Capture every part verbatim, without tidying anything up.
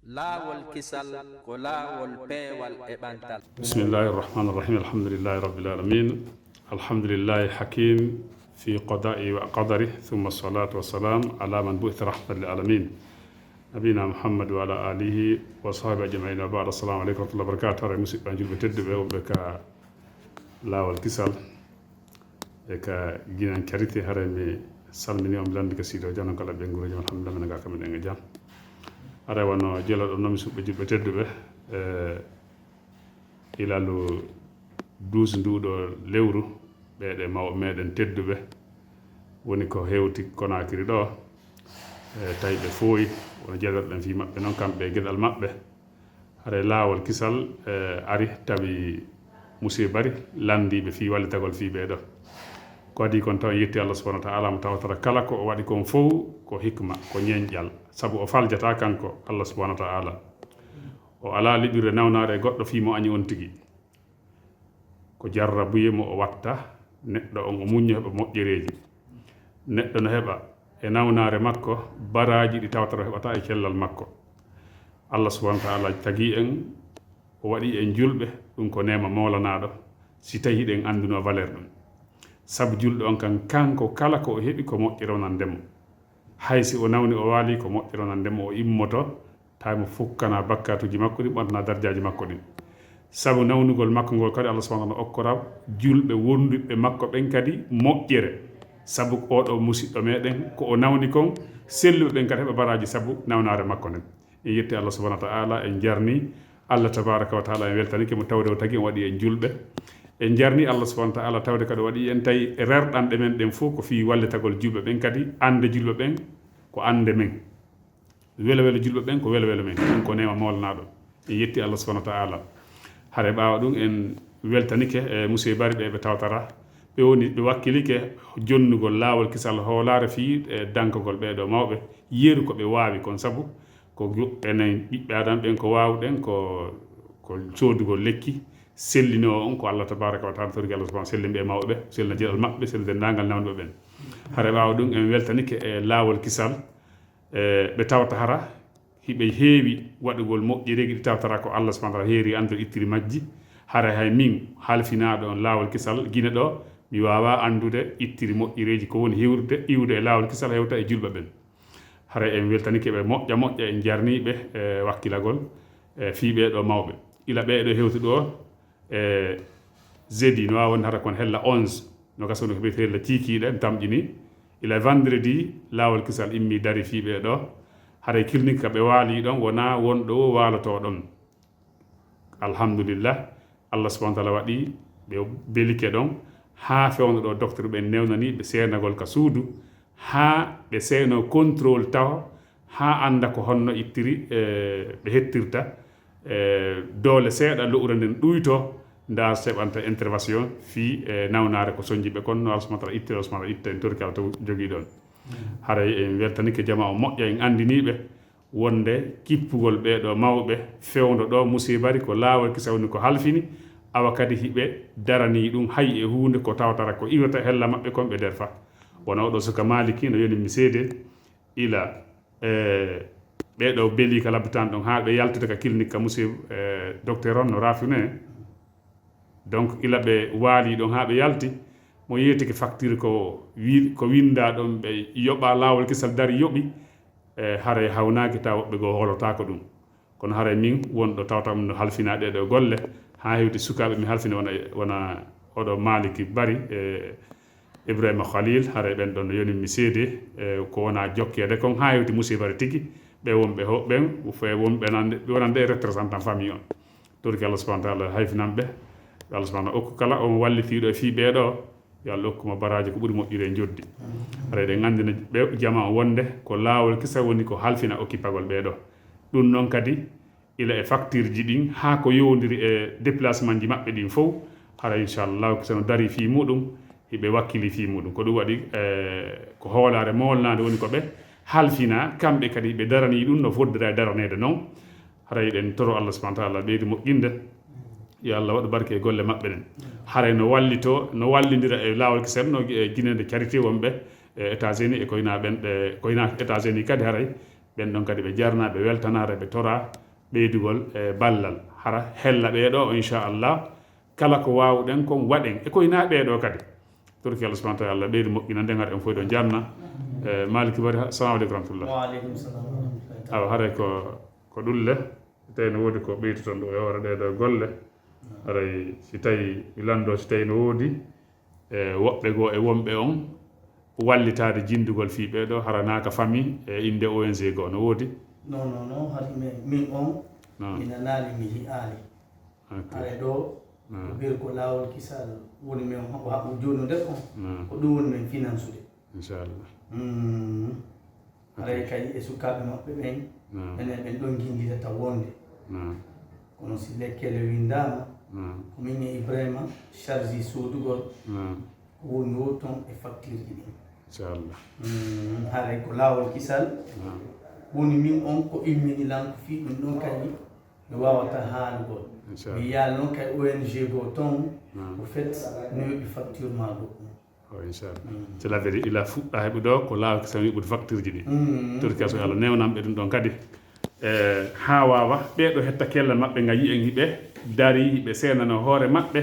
Laawol kisal ko laawol peewal e ɓantal. بسم الله الرحمن الرحيم. الحمد لله رب العالمين. الحمد لله حكيم في قضائه وقدره، ثم الصلاة والسلام على من بعث رحمة للعالمين، نبينا محمد وعلى آله وصحبه أجمعين، وبعد. السلام عليكم ورحمة الله وبركاته. Hare musidɓe julɓe tedduɓe wonɓe ka laawol kisal e ka Guinée Karité, hare mi salmini on, mi landi ka siido jam kala ɓe nguurii jam, alhamdulillah, men ga kamen en e jam. Hare wano jelo ɗon noon, mi suɓɓe julɓe tedduɓe, e ilalu douze nduɗo lewru, ɓeeɗe mawɓe meɗen tedduɓe woni ko hewti Konakiri ɗo, e tawi ɓe fooyi, wano jeɗoɗen fii maɓɓe noon, kamɓe e geɗal maɓɓe. Hare laawol kisal, e, ari tawi musiba bari landiiɓe fii wallitagol fii ɓee ɗo. Ko adii kon taw en yetti Allah subhanahu wa ta'ala mo tawtara kala ko o waɗi kon fow ko hikma, ko ñeñƴal, sabu o faljata kanko Allah subhanahu wa ta'ala. O alaa liɓirde nawnaare e goɗɗo fii mo añi on tigi. Ko jarrabuye mo o watta neɗɗo on, o muñño heɓa moƴƴereeji. Neɗɗo no heɓa e nawnaare makko baraaji ɗi tawata o heɓata e cellal makko. Allah subhanahu wa ta'ala tagi en, o waɗi en julɓe, ɗum ko neema moolanaaɗo, si tawi hiɗen annduno valeur ɗum. Sabu julɗo on kan, kanko kala ko o heɓi ko moƴƴere wonande mo. Hay si o nawni o waali ko moƴƴere wonande mo, o immoto, tawi mo fukkana bakkatuuji makko ɗin, ɓontana darjaaji makko ɗin. Sabu nawnugol makko ngol kadi, Allah subhanahu wa ta'ala no okkora julɓe wonduɓe makko ɓen kadi moƴƴere. Sabu oɗo musiɗɗo meɗen, ko o nawni kon, selluɓe ɓen kadi heɓa baraaji sabu nawnaare makko nden. En yetti Allah subhanahu wa ta'ala, en jarni Allah tabaraka wa ta'ala, en weltanike mo tawde o tagi en waɗi en julɓe. En jarni Allah subhanahu wa ta'ala tawde kadi o waɗi en tawi e rerɗanɗe men ɗen fof ko fii wallitagol julɓe ɓen, kadi annde julɓe ɓen ko annde men. Welo welo julɓe ɓen ko welo welo men. Ɗum ko neema moolanaaɗo. En yetti Allah subhanahu wa ta'ala. Hare ɓaawo ɗum en weltanike e musiɗɓe bari ɓe ɓe tawtara. Ɓe woni, ɓe wakkilike jonnugol laawol kisal hoolaare fii, e, dankagol ɓee ɗo mawɓe. Yeru ko ɓe waawi kon, sabu ko gu-, enen ɓiɓɓe Aadama ɓen ko waawuɗen ko, ko soodugol lekki. Sellinoowo on ko Allah tabaraka wa ta'ala, torki Allah subhanahu, sellin ɓe mawɓe, sellina jeɗal maɓɓe, sellina denndaangal nawnuɓe ɓen. Hare ɓaawo ɗum en weltanike e laawol kisal, e, ɓe tawta hara hiɓe heewi waɗugol moƴƴereeji ɗi tawtara ko Allah subhanahu wa ta'ala heeri anndude ittiri majji. Hara hay min halfinaaɗo on laawol kisal Gine ɗo, mi waawaa anndude ittiri moƴƴereeji ko woni hewrude, iwde e laawol kisal hewta e julɓe ɓen. Hara en weltanike ɓe moƴƴa moƴƴa, en jarni ɓe, e, wakkilagol, e, fii ɓee ɗo mawɓe. Ila ɓee ɗo hewti ɗo, e, jeudi, no waawi wonde hara kon hella onze, no gasa woni ko ɓe hella kiikiiɗe, en tamƴini. Ila vendredi, laawol kisal immi dari fii ɓee ɗo. Haray clinique ka ɓe waali ɗon wonaa won ɗo waalotoo ɗon. Alhamdulillah, Allah subhanahu wa ta'ala waɗi ɓe belike ɗon, haa fewndo ɗo docteur ɓen newnani ɓe seenagol ka suudu, haa ɓe seeno contrôle taho, haa annda ko honno ittiri, e, ɓe hettirta, e, doole seeɗa lo'ura nden ɗuyto, nda seɓanta intervention fii, e, nawnaare ko sonji ɓe kon, no Allah subhanahu wa ta'ala ittira, Allah subhanahu wa ta'ala itta, en torki Allah taw jogii ɗon. Haray en weltanike jamaa o moƴƴa, en anndiniiɓe wonde kippugol ɓee ɗo mawɓe fewndo ɗo musiba ari ko laawol kisa woni ko halfini, awa kadi hiɓe daranii ɗum hay e huunde ko tawtara ko iwata hella maɓɓe kon ɓe derfa. Wona oɗo suka Maliki no yoni mi seede, ila, e, ɓee ɗo beli ka labbitan ɗon haa ɓe yaltude ka clinique ka musiba, e, docteur on no rafine. Donc, ila ɓe waali ɗon haa ɓe yalti, mo yeetike facture ko wi-, ko winda ɗon, ɓe yoɓa laawol kisal dari yoɓi, e, haray hawnaaki tawa woɓɓe goo hoolotaako ɗum. Kono haray min wonɗo tawata ɗum no halfina ɗee ɗo golle, haa hewti sukaaɓe mi halfini wona, wona oɗo Maliki Bari, e, Ibrahima Khalil, haray ɓen ɗon no yonimmi seede, e, ko wona jokkeede kon, haa hewti musiba ari tigi, ɓe wonɓe ho-, ɓen, fe wonɓe nande, ɓe wonande e représentant famille on. Torki Allah subhanahu wa ta'ala hayfinan ɓe, ɓe Allah subhanahu wa ta'ala okku kala on wallitiiɗo e fii ɓee ɗo, yo Allah okku mo baraaji ko ɓuri moƴƴude e njoddi. Haray ɗen anndina ɓe jama on wonde ko laawol kisa woni ko halfina okkipagol ɓee ɗo. Ɗum noon kadi, ila e facture ji ɗin, haa ko yowndiri e déplacement ji maɓɓe ɗin fow, hara inchallah, ko sono dari fii muɗum, hiɓe wakkili fii muɗum. Ko ɗum waɗi, e, ko hoolaare moolnaande woni ko ɓe halfina, kamɓe kadi ɓe daranii ɗum no foddira e daraneede noon. Hara eɗen toro Allah subhanahu wa ta'ala ɓeydi moƴƴinde. Yo Allah waɗu barke e golle maɓɓe ɗen. Haray no wallito, no wallindira e laawol kisal no e Guinée de Charité wonɓe e États-Unis e koyna ɓen, ɓe koyna États-Unis kadi haray Ɓen ɗon kadi ɓe jarna, ɓe weltana, hara ɓe tora ɓeydugol e ballal. Hara hella ɓee ɗoo, inchallah, kala ko waawuɗen kon waɗen. E koye na ɓee ɗoo kadi. Torki Allah subhanahu wa ta'ala ɓeydu moƴƴinande ngar en fof ɗo jarna. E, Malick Bari, assalamu aleykum wa rahmatullah. Wa aleykum salam wa rahmatullah. Awa, haray ko, ko ɗulle, tawi no woodi ko ɓeyduton ɗo e hoore ɗee ɗoo golle. Haray si tawi mi lanndo, si tawi no woodi, e, woɓɓe goo e wonɓe on wallitaade jinndugol fii ɓee ɗoo, hara naaka famille e innde O N G goo no woodi? Non, non, non, hari min, min on, non, mi nanaali, mi yi'aali. Ok. Haray ɗoo, non, ko bir ko laawol kisal woni men haɓu haɓu jooni nder on. Non. Ko ɗum woni men finansude. Inchallah. Mm. Haray kay e sukaaɓe maɓɓe ɓen, non, enen ɓen ɗon nginnditata wonde. Non. Kono si lekkele winndaama, non, ko min e Ibrahima charge soodugol, non, ko woni woo ton e facture ji ɗin. Inchallah. Mm, haray ko laawol kisal, non, woni min on ko immini lan ko fii ɗum ɗon kay mi waawata haalugol. Inchallah. Mi yaal non kay O N G goo ton, non, ko fait no yoɓi facture maa goɗɗum. O, inchallah. Mm. C'est la vérité, ila fuɗɗa heɓude o, ko laawol kisal wiɓude facture ji ɗi. Mm. Torki Allah, so Allah newnan ɓe ɗum ɗon kadi. E, haa waawa, ɓee ɗoo hetta kelle maɓɓe nga yi'en hiɓe dari, hiɓe seenano hoore maɓɓe,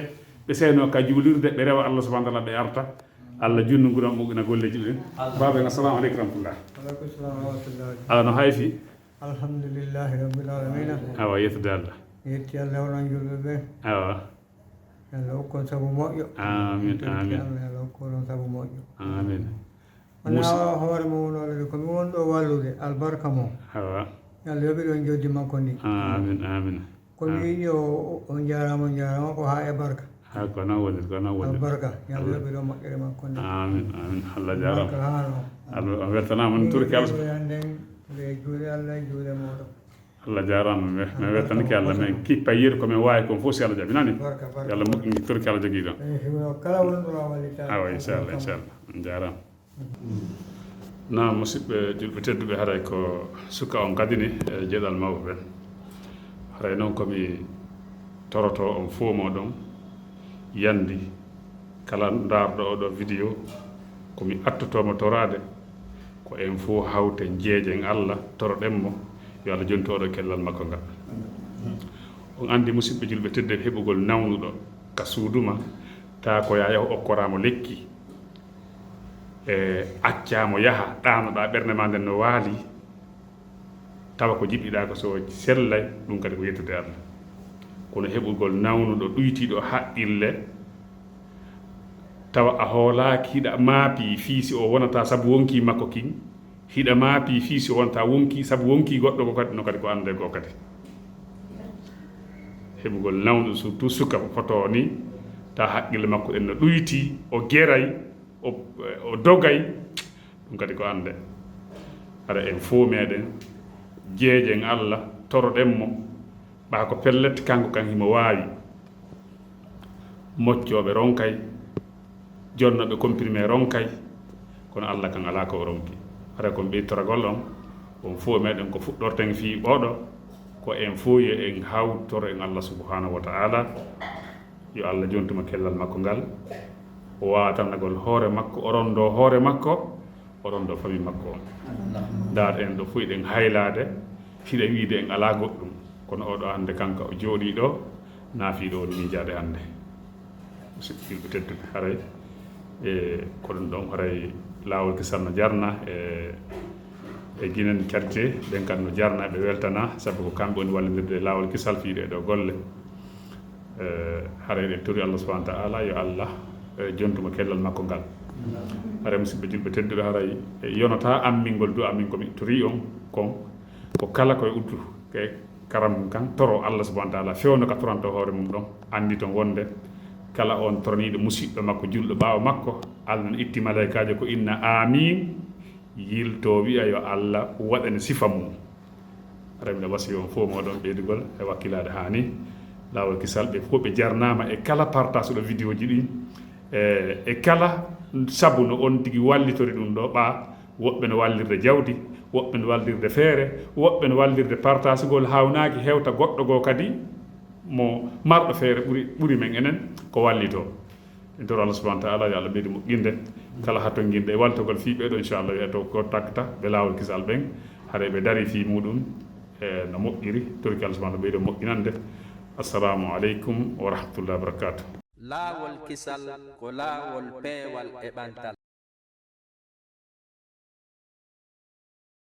ɓe seeno ka juulirde, ɓe rewa Allah subhanahu wa ta'ala, ɓe arta. Allah junnu nguran moƴƴina golleeji ɗin. Allah. Baaba en, assalamu aleykum wa rahmatullah. Wa aleykum salam wa rahmatullah. Ala no hayfi? Alhamdulillahi rabbil alamina. Awa, yettude Allah. Yetti Allah, onon julɓe ɓe. Awa. Yo Allah hokku on sabu moƴƴo. Amin, amin. Allah, yo Allah hokku on sabu moƴƴo. Amin. Wona Mus- hoore mo woni wallude, ko mi woni ɗo wallude, albarka mo. Awa. Yo Allah yoɓir on joddi makko ndi. Amin, amin. Ko mi, amin, yiɗi o, o njaaraama, o njaaraama, ko haa e barka. Haa ko noon woni, ko noon woni. Albarka, yo Allah, Allah yoɓir on moƴƴere makko ndi. Amin, amin. Allah jaaraama. Barka haa noon. Allah, on weltanaama, on turki Allah. Min ɓe ɓe annden, ɓe juuɗe Allah, juuɗe mooɗon. Allah jaaraama, mi, mi weltanike Allah, min kippa yeru ko min waawi kon fof si Allah jaɓi, nani? Barka, barka. Yo Allah moƴƴin, torki Allah jogii ɗon. Eyi, si wona kala wonɗo a wallita. Awa, inchallah, inchallah. On jaaraama. Naam, musidɓe julɓe tedduɓe, haray ko suka on kadi ni, e geɗal mawɓe ɓen. Haray noon ko mi torotoo on fof mooɗon yandi, kala ndaarɗo oo ɗoo vidéo, ko mi attotoo mo toraade, ko en fof hawten jeejen Allah, toroɗen mo, yo Allah jontu oo ɗoo kellal makko ngal. On anndi, musidɓe julɓe tedduɓe, heɓugol nawnuɗo ka suudu ma, taa ko yaa yahu okkoraa mo lekki, e accaa mo yaha, ɗaanoɗaa ɓernde maa nden no waali, tawa ko jiɗɗiɗaa ko so sellay, ɗum kadi ko yettude Allah. Kono heɓugol nawnuɗo ɗuytiiɗo haqqille, tawa a hoolaaki, hiɗa maapii fii si o wonata sabu wonkii makko kin, hiɗa maapii fii si o wonata wonkii sabu wonkii goɗɗo ko kadi, no kadi ko annde goo kadi. Heɓugol nawnuɗo, surtout suka ko fotoo ni, tawa haqqille makko ɗen no ɗuytii, o geray, o, o dogay, ɗum kadi ko annde. Hara en fof meɗen jeejen Allah, toroɗen mo, ɓaa ko pellet, kanko kan himo waawi. Moccooɓe ronkay, jonnooɓe comprimé ronkay, kono Allah kan alaa ko o ronki. Hara kon ɓeytoragol on, on fof meɗen ko fuɗɗorten fii oo ɗoo, ko en fof yo en hawtoro en Allah subhanahu wa ta'ala. Yo Allah jontu mo kellal makko ngal, o waatanagol hoore makko, o ronndoo hoore makko, o ronndoo famille makko on. Ndaar en ɗo fof eɗen haylaade, hiɗa wiide en alaa goɗɗum, kono oo ɗoo hannde kanka o jooɗii ɗoo, naafii ɗoo woni miijaade hannde. Musidɓe julɓe tedduɓe, haray, e, ko ɗum ɗon, haray laawol kisal no jarna, e, e ginen quartier, ɓen kan no jarna, ɓe weltana, sabu ko kamɓe woni wallindirde e laawol kisal fii ɗee ɗoo golle. Eh, haray eɗen tori Allah subhanahu wa ta'ala, yo Allah, eh, jontu mo kellal makko ngal. Haray musidɓe julɓe tedduɓe, haray, eh, yonata ammingol du'a min ko mi tori on kon, ko kala ko e uddu, ke karam mum kan, toro Allah subhanahu wa ta'ala, fewndo ka toranto hoore mum ɗon, anndi ton wonde kala on toroniiɗo musiɗɗo makko, julɗo ɓaawo makko, Allah no itti malaykaajo ko inna amin, yilto wi'a yo Allah waɗane sifa mum. Haray miɗo wasiya on fof mooɗon ɓeydugol e wakkilaade haa ni. Laawol kisal, ɓe fof ɓe jarnaama e kala partasuɗo vidéo ji ɗin, e, e kala sabu no on tigi wallitori ɗum ɗoo ɓaa. Woɓɓe no wallirde jawdi, woɓɓe no wallirde feere, woɓɓe no wallirde partasugol, haawnaaki hewta goɗɗo goo kadi mo marɗo feere ɓuri, ɓuri men enen ko wallitoo. En toro Allah subhanahu wa ta'ala, yo Allah ɓeydu moƴƴinde kala haa tonnginɗe e wallitagol fii ɓee ɗoo, inchallah, yo hetto ko takkata ɓe laawol kisal ɓen. Hare ɓe dari fii muuɗum e no moƴƴiri, torki Allah subhanahu ɓeydo moƴƴinande. Assalamu aleykum wa rahmatullahi wa barakatuh. Laawol kisal ko laawol peewal e ɓantal.